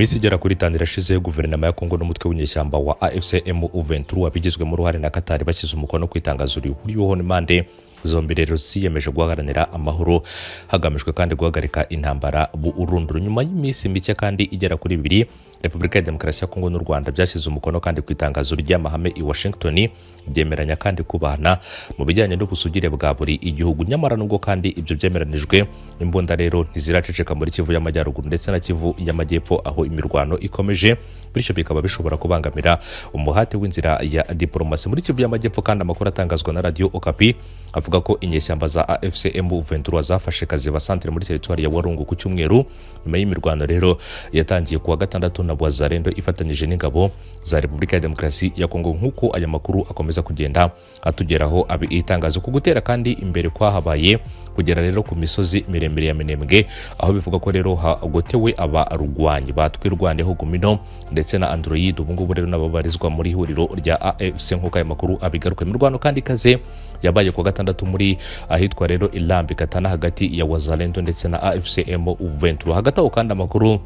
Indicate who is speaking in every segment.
Speaker 1: Iminsi igera kuri 5 irashize guverinoma ya Kongo n'umutwe w'inyeshyamba wa AFC M23 bigizwemo uruhare na Qatar bashyize umukono ku itangazo rihuriweho n'impande zombi rero ziyemeje guharanira amahoro hagamijwe kandi guhagarika intambara burundu. Nyuma y'iminsi mike kandi igera kuri 2, Repubulika ya Demokarasi ya Kongo n'u Rwanda byashyize umukono kandi ku itangazo ry'amahame i Washington, byemeranya kandi kubahana mu bijyanye n'ubusugire bwa buri igihugu. Nyamara nubwo kandi ibyo byemeranijwe, imbunda rero ntiziraceceka muri Kivu y'Amajyaruguru ndetse na Kivu y'Amajyepfo aho imirwano ikomeje, bityo bikaba bishobora kubangamira umuhate w'inzira ya diplomasi. Muri Kivu y'Amajyepfo kandi amakuru atangazwa na Radio Okapi avuga ko inyeshyamba za AFC M23 zafashe Kaziba centre muri teritwari ya Warungu ku cyumweru, nyuma y'imirwano rero yatangiye kuwa gatandatu na Wazalendo ifatanyije n'ingabo za Repubulika ya Demokarasi ya Kongo, nk'uko aya makuru akomeza kugenda atugeraho abi itangazo. Ku gutera kandi imbere kwahabaye kugera rero ku misozi miremire ya Minembwe, aho bivuga ko rero hagotewe abarwanyi batwirwaneho Gumino ndetse na Android, ubu ngubu rero nabo barizwa muri ihuriro rya AFC, nk'uko aya makuru abigaruka. Imirwano kandi ikaze yabaye kuwa gatandatu muri ahitwa rero Ilambi Katana hagati ya Wazalendo ndetse na AFC M23. Hagati aho kandi amakuru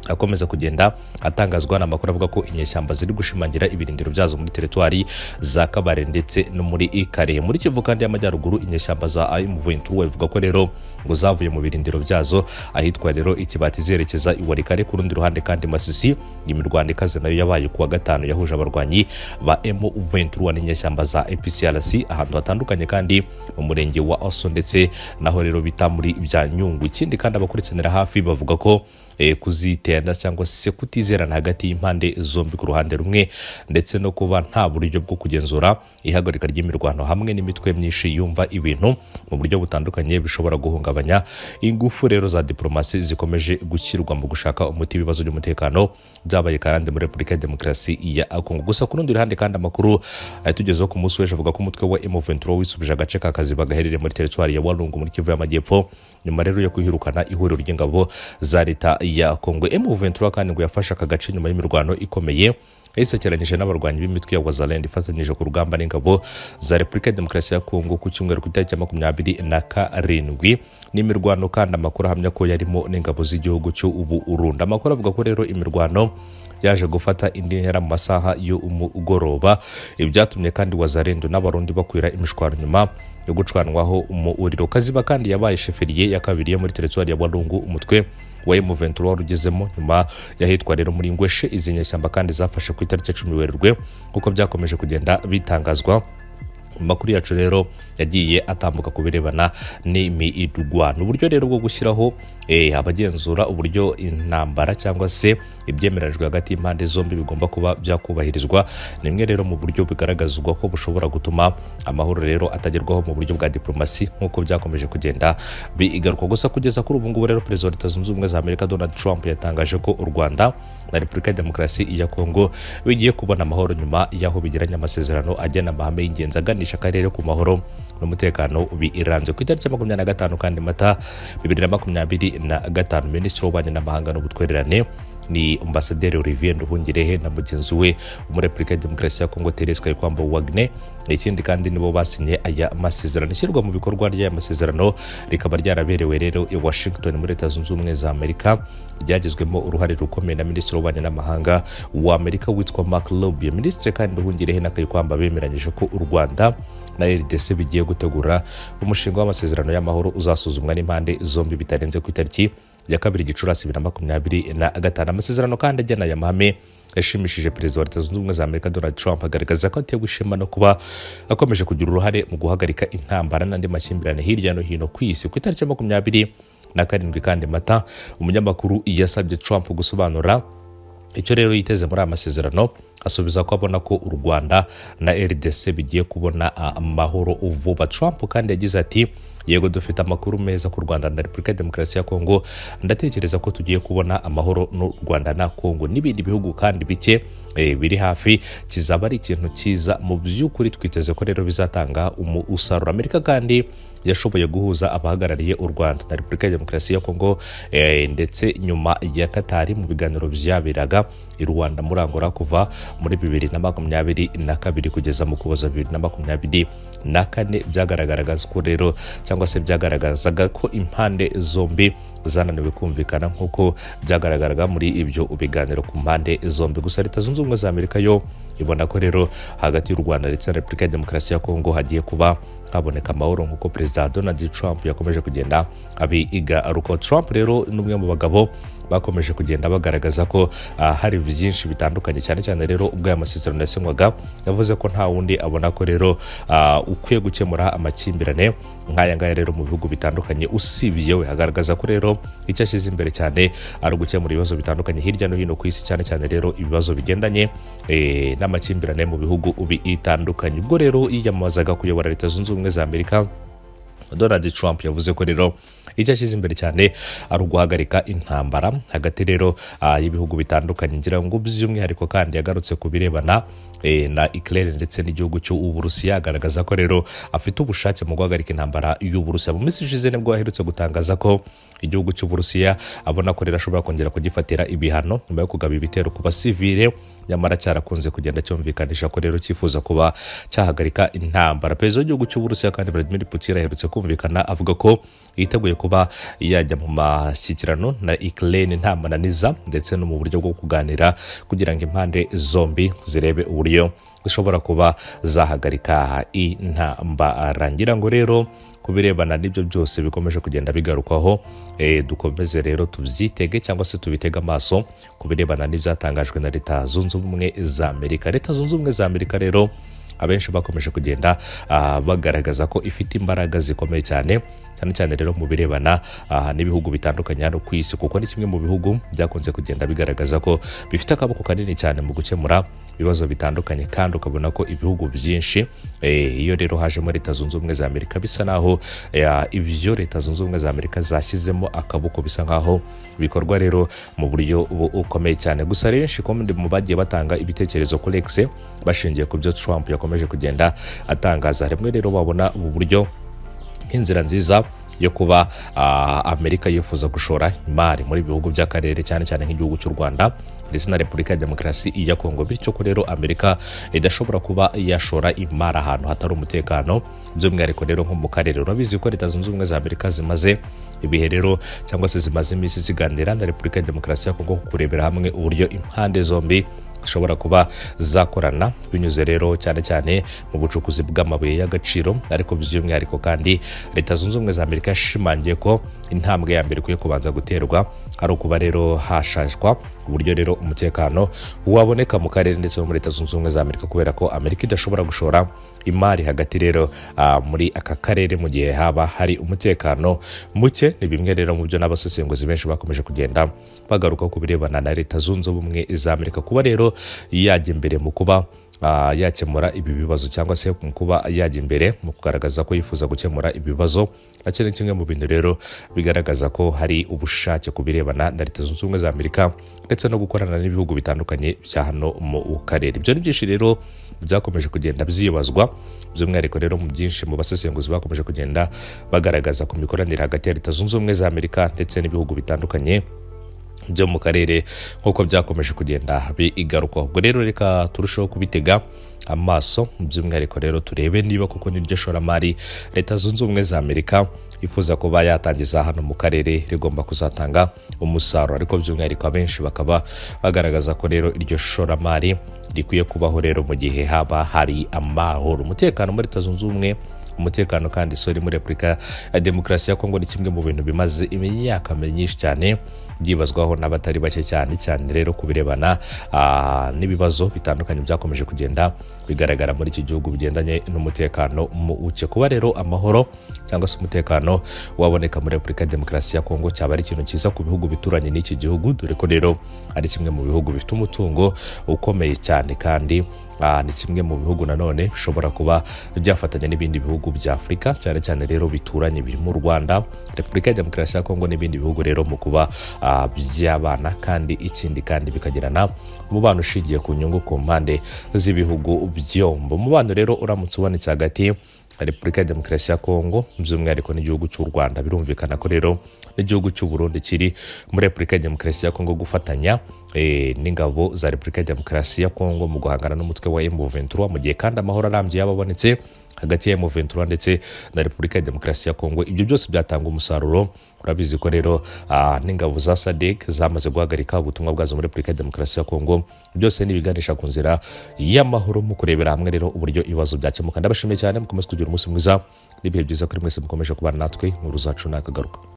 Speaker 1: akomeza kugenda atangazwa n'amakuru avuga ko inyeshyamba ziri gushimangira ibirindiro byazo muri teritwari za Kabare ndetse no muri Ikarehe. Muri Kivu kandi y'Amajyaruguru inyeshyamba za M23 bivuga ko rero ngo zavuye mu birindiro byazo ahitwa rero Ikibati zerekeza i Walikale. Ku rundi ruhande kandi Masisi imirwano ikaze nayo yabaye kuwa gatanu yahuje abarwanyi ba M23 n'inyeshyamba za APCLC ahantu hatandukanye kandi mu murenge wa Oso ndetse naho rero bita muri bya Nyungu. Ikindi kandi abakurikiranira hafi bavuga ko kuzitenda cyangwa se kutizerana hagati y'impande zombi ku ruhande rumwe, ndetse no kuba nta buryo bwo kugenzura ihagarika ry'imirwano hamwe n'imitwe myinshi yumva ibintu mu buryo butandukanye bishobora guhungabanya ingufu rero za diplomasi zikomeje gushyirwa mu gushaka umuti w'ibibazo by'umutekano byabaye karande muri Repubulika ya Demokarasi ya Kongo. Gusa ku rundi ruhande kandi amakuru tugezeho ku munsi w'ejo avuga ko umutwe wa M23 wisubije agace ka Kaziba gaherereye muri teritwari ya Walungu muri Kivu y'Amajyepfo, nyuma rero yo kwihirukana ihuriro ry'ingabo za leta ya Kongo. M23 kandi ngo yafashe aka gace nyuma y'imirwano ikomeye yayisekeranyije n'abarwanyi b'imitwe ya Wazalendo ifatanyije ku rugamba n'ingabo za Repubulika ya Demokarasi ya Kongo ku cyumweru ku itariki ya 27. N'imirwano kandi amakuru ahamya ko yarimo n'ingabo z'igihugu cy'u Burundi. Amakuru avuga ko rero imirwano yaje gufata indi ntera mu masaha y'umugoroba, ibyatumye kandi Wazalendo n'Abarundi bakwira imishwaro nyuma yo gucanwaho umuriro. Kaziba kandi yabaye sheferiye ya kabiri yo muri teritwari ya Walungu umutwe wa M23 warugezemo nyuma yahitwa rero muri Ngweshe. Izi nyeshyamba kandi zafashe ku itariki 10 Werurwe kuko byakomeje kugenda bitangazwa. Amakuru yacu rero yagiye atambuka kubirebana n'imirwano, uburyo rero bwo gushyiraho abagenzura uburyo intambara cyangwa se ibyemeranyijwe hagati y'impande zombi bigomba kuba byakubahirizwa, ni imwe rero mu buryo bugaragazwa ko bushobora gutuma amahoro rero atagerwaho mu buryo bwa diplomasi nk'uko byakomeje kugenda bigaruka. Gusa kugeza kuri ubu ngubu rero Perezida wa Leta Zunze Ubumwe za Amerika Donald Trump yatangaje ko u Rwanda na Repubulika ya Demokarasi ya Kongo bigiye kubona amahoro nyuma y'aho bigiranye amasezerano agena amahame y'ingenzi aganisha akarere ku mahoro n'umutekano biranze. Ku itariki ya 25 kandi Mata 2025, Minisitiri w'Ububanyi n'Amahanga n'Ubutwererane ni Ambasaderi Olivier Nduhungirehe na mugenzi we muri Repubulika ya Demokarasi ya Kongo Therese Kayikwamba Wagner. Ikindi kandi nibo basinye aya masezerano. Ishyirwa mu bikorwa ry'aya masezerano rikaba ryaraberewe rero i Washington muri Leta Zunze Ubumwe za Amerika, ryagizwemo uruhare rukomeye na Minisitiri w'Ububanyi n'Amahanga wa Amerika witwa Mark Rubio. Minisitiri kandi Nduhungirehe na Kayikwamba bemeranyije ko u Rwanda na RDC bigiye gutegura umushinga w'amasezerano y'amahoro uzasuzumwa n'impande zombi bitarenze ku itariki ya 2 Gicurasi 2025. Amasezerano kandi agena aya mahame yashimishije Perezida wa Leta Zunze Ubumwe za Amerika Donald Trump, agaragaza ko atewe ishema no kuba akomeje kugira uruhare mu guhagarika intambara n'andi makimbirane hirya no hino ku isi. Ku itariki ya 27 kandi Mata, umunyamakuru yasabye Trump gusobanura icyo rero yiteze muri aya masezerano, asubiza ko abona ko u Rwanda na RDC bigiye kubona amahoro vuba. Trump kandi yagize ati: "Yego, dufite amakuru meza ku Rwanda na Repubulika ya Demokarasi ya Kongo. Ndatekereza ko tugiye kubona amahoro n'u Rwanda na Kongo n'ibindi bihugu kandi bike biri hafi. Kizaba ari ikintu cyiza mu by'ukuri, twiteze ko rero bizatanga umusaruro." Amerika kandi yashoboye guhuza abahagarariye u Rwanda na Repubulika ya Demokarasi ya Kongo ndetse nyuma ya Katari mu biganiro byaberaga i Rwanda muri Angola kuva muri 2022 kugeza mu Kuboza 2024 byagaragaraga ko rero cyangwa se byagaragazaga ko impande zombi zananiwe kumvikana nk'uko byagaragaraga muri ibyo biganiro ku mpande zombi. Gusa Leta Zunze Ubumwe za Amerika yo ibona ko rero hagati y'u Rwanda ndetse na Repubulika ya Demokarasi ya Kongo hagiye kuba haboneka amahoro nk'uko Perezida Donald Trump yakomeje kugenda abigaruka. Trump rero ni umwe mu bagabo bakomeje kugenda bagaragaza ko hari byinshi bitandukanye, cyane cyane rero ubwo aya masezerano yasinywaga yavuze ko nta wundi abona ko rero ukwiye gukemura amakimbirane nk'aya ngaya rero mu bihugu bitandukanye usibye we. Agaragaza ko rero icyo ashyize imbere cyane ari ugukemura ibibazo bitandukanye hirya no hino ku isi, cyane cyane rero ibibazo bigendanye n'amakimbirane mu bihugu bitandukanye. Ubwo rero yiyamamazaga kuyobora Leta Zunze Ubumwe za Amerika, Donald Trump yavuze ko rero icyo ashyize imbere cyane ari uguhagarika intambara hagati rero y'ibihugu bitandukanye. Ngira ngo by'umwihariko kandi yagarutse ku birebana na Ukraine ndetse n'igihugu cy'Uburusiya, agaragaza ko rero afite ubushake mu guhagarika intambara y'Uburusiya. Mu minsi ishize nibwo aherutse gutangaza ko igihugu cy'Uburusiya abona ko rero ashobora kongera kugifatira ibihano nyuma yo kugaba ibitero ku basivile, nyamara cyarakunze kugenda cyumvikanisha ko rero cyifuza kuba cyahagarika intambara. Perezida w'igihugu cy'Uburusiya kandi Vladimir Putin aherutse kumvikana avuga ko yiteguye kuba yajya mu mashyikirano na Ukraine nta mananiza, ndetse no mu buryo bwo kuganira kugira ngo impande zombi zirebe uburyo zishobora kuba zahagarika intambara. Ngira ngo rero kubirebana n'ibyo byose bikomeje kugenda bigarukwaho, dukomeze rero tubyitege cyangwa se tubitege amaso kubirebana n'ibyatangajwe na Leta Zunze Ubumwe za Amerika. Leta Zunze Ubumwe za Amerika rero abenshi bakomeje kugenda bagaragaza ko ifite imbaraga zikomeye cyane, cyane cyane rero mu birebana n'ibihugu bitandukanye hano ku isi, kuko ni kimwe mu bihugu byakunze kugenda bigaragaza ko bifite akaboko kanini cyane mu gukemura ibibazo bitandukanye, kandi ukabona ko ibihugu byinshi iyo rero hajemo Leta Zunze Ubumwe za Amerika bisa naho ibyo Leta Zunze Ubumwe za Amerika zashyizemo akaboko bisa nkaho bikorwa rero mu buryo bukomeye cyane. Gusa benshi mu bagiye batanga ibitekerezo kuri X bashingiye ku byo Trump yakomeje kugenda atangaza, rimwe rero babona ubu buryo nk'inzira nziza yo kuba Amerika yifuza gushora imari muri bihugu by'akarere, cyane cyane nk'igihugu cy'u Rwanda ndetse na Repubulika ya Demokarasi ya Kongo, bityo ko rero Amerika idashobora kuba yashora imari ahantu hatari umutekano, by'umwihariko rero nko mu karere. Urabizi ko Leta Zunze Ubumwe za Amerika zimaze ibihe rero cyangwa se zimaze iminsi ziganira na Repubulika ya Demokarasi ya Kongo kurebera hamwe uburyo impande zombi zishobora kuba zakorana binyuze rero cyane cyane mu bucukuzi bw'amabuye y'agaciro. Ariko by'umwihariko kandi Leta Zunze Ubumwe za Amerika yashimangiye ko intambwe ya mbere ikwiye kubanza guterwa ari ukuba rero hashashwa uburyo rero umutekano waboneka mu karere ndetse no muri Leta Zunze Ubumwe za Amerika, kubera ko Amerika idashobora gushora imari hagati rero muri aka karere mu gihe haba hari umutekano muke. Ni bimwe rero mu byo n'abasesenguzi benshi bakomeje kugenda bagaruka ku birebana na Leta Zunze Ubumwe za Amerika, kuba rero yajya imbere mu kuba yakemura ibi bibazo cyangwa se mu kuba yajya imbere mu kugaragaza ko yifuza gukemura ibibazo. Nacyo ni kimwe mu bintu rero bigaragaza ko hari ubushake ku birebana na Leta Zunze Ubumwe za Amerika ndetse no gukorana n'ibihugu bitandukanye bya hano mu karere. Ibyo ni byinshi rero byakomeje kugenda byibazwa, by'umwihariko rero mu byinshi mu basesenguzi bakomeje kugenda bagaragaza ku mikoranire hagati ya Leta Zunze Ubumwe za Amerika ndetse n'ibihugu bitandukanye byo mu karere nk'uko byakomeje kugenda bigarukwaho. Ubwo rero reka turusheho kubitega amaso, by'umwihariko rero turebe niba koko niryo shoramari Leta Zunze Ubumwe za Amerika ifuza kuba yatangiza hano mu karere rigomba kuzatanga umusaruro. Ariko by'umwihariko abenshi bakaba bagaragaza ko rero iryo shoramari rikwiye kubaho rero mu gihe haba hari amahoro, umutekano muri Leta Zunze Ubumwe, umutekano kandi sori muri Repubulika ya Demokarasi ya Kongo ni kimwe mu bintu bimaze imyaka myinshi cyane byibazwaho n'abatari bake cyane cyane rero kubirebana n'ibibazo bitandukanye byakomeje kugenda bigaragara muri iki gihugu bigendanye n'umutekano muke. Kuba rero amahoro cyangwa se umutekano waboneka muri Repubulika ya Demokarasi ya Kongo cyaba ari ikintu cyiza ku bihugu bituranye n'iki gihugu, dore ko rero ari kimwe mu bihugu bifite umutungo ukomeye cyane kandi ni kimwe mu bihugu nanone bishobora kuba byafatanya n'ibindi bihugu bya Afurika cyane cyane rero bituranye birimo u Rwanda, Repubulika ya Demokarasi ya Kongo n'ibindi bihugu rero mu kuba byabana, kandi ikindi kandi bikagirana umubano ushingiye ku nyungu ku mpande z'ibihugu byombi. Umubano rero uramutse ubonetse hagati Repubulika ya Demokarasi ya Kongo by'umwihariko n'igihugu cy'u Rwanda. Birumvikana ko rero n'igihugu cy'u Burundi kiri muri Repubulika ya Demokarasi ya Kongo gufatanya n'ingabo za Repubulika ya Demokarasi ya Kongo mu guhangana n'umutwe wa M23, mu gihe kandi amahoro arambye yababonetse hagati ya M23 ndetse na Repubulika ya Demokarasi ya Kongo. Ibyo byose byatanga umusaruro. Urabizi ko rero n'ingabo za SADC zamaze guhagarika ubutumwa bwazo muri Repubulika ya Demokarasi ya Kongo. Byose nibiganisha ku nzira y'amahoro mu kurebera hamwe rero uburyo ibibazo byakemuka. Ndabashimiye cyane, mukomeze kugira umunsi mwiza n'ibihe byiza kuri mwese mukomeje kubana natwe. Inkuru zacu nakagaruka.